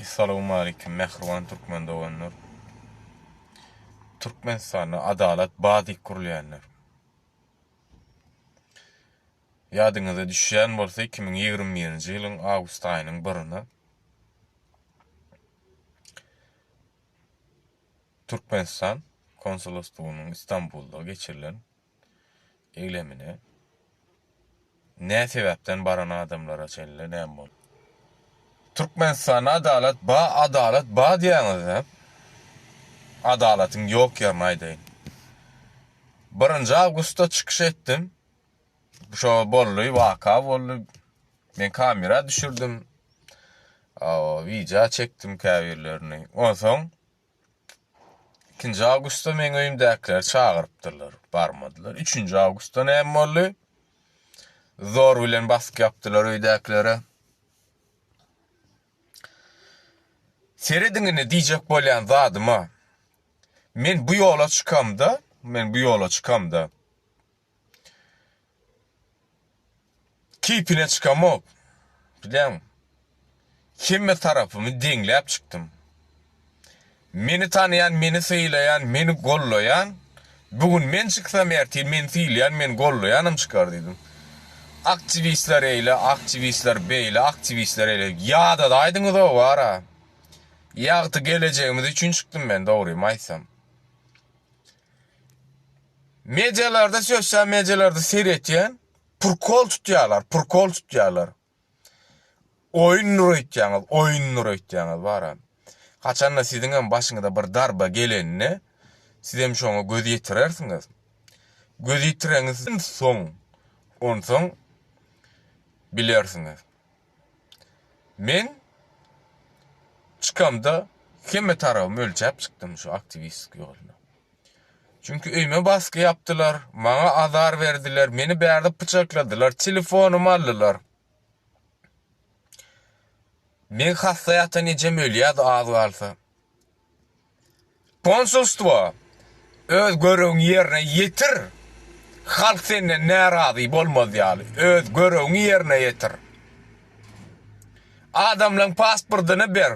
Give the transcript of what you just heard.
Essalawmaleýkim mähriban türkmen doganlar. Türkmenistanda adalat ba diýip gurulýanlar. Ýadyňyza düşýän bolsa 2021-nji ýylyň awgust aýynyň birine Türkmenistan konsolostlygynyň Istanbulda geçirilen eglemine nä sebäpden baran adamlara çenli näme boldy? Türkmenistanda adalat ba adalat ba diýýäňizä adalatyň ýok ýerini aýdaýyn. Birinji awgustda çykyş etdim. Şo boldy, waka boldy. Men kamera düşürdim. Wideo çekdim käbirlerini. Onsoň Ikinji awgustda meň öýümdäkileri çagyrypdyrlar, barmadylar. Üçünji awgustda näme boldy? Zor bilen basyk ýapdylar öýdäkilere. Serediň indi diýjek bolýan zadyma. Men bu ýola çykamda, men bu ýola çykamda Keýpine çykamok. Bilýäňmi? Hemme tarapymy deňläp çykdym. Meni tanaýan, meni sylaýan, meni gollaýan, bu gün men çyksam ertir meni sylaýan, meni gollaýanam çykar diýdim. Aktiwistler eýle, aktiwistler beýle, aktiwistler eýle. Ýadadaýdyňyz-ow ara. Ýagty gelejegimiz üçin çykdym men, dogrymy aýtsam. Medialarda sosial medialarda seretýän prkol tutýarlar, prkol tutýarlar. Oýundyr öýtýäňiz, oýundyr öýtýäňiz bara. Haçanda siziň hem başyňyza bir darba gelende, siz hem şoňa göz ýetirersiňiz. Göz ýetireňizden soň, onsoň bilersiňiz. Men çykamda hemme tarabymy ölçäp çykdym şu aktiwistlik ýoluna. Çünki öýüme basgy ýapdylar, maňa azar berdiler, meni bärde pyçakladylar, telefonymy aldylar. Meň hassa ýatan ejem ölýärdi az galsa. Konsulstwo, öz görewiňi ýerine ýetir! Halk senden närazy bolmaz ýaly, öz görewiňi ýerine ýetir! Adamlaň pasportyny ber!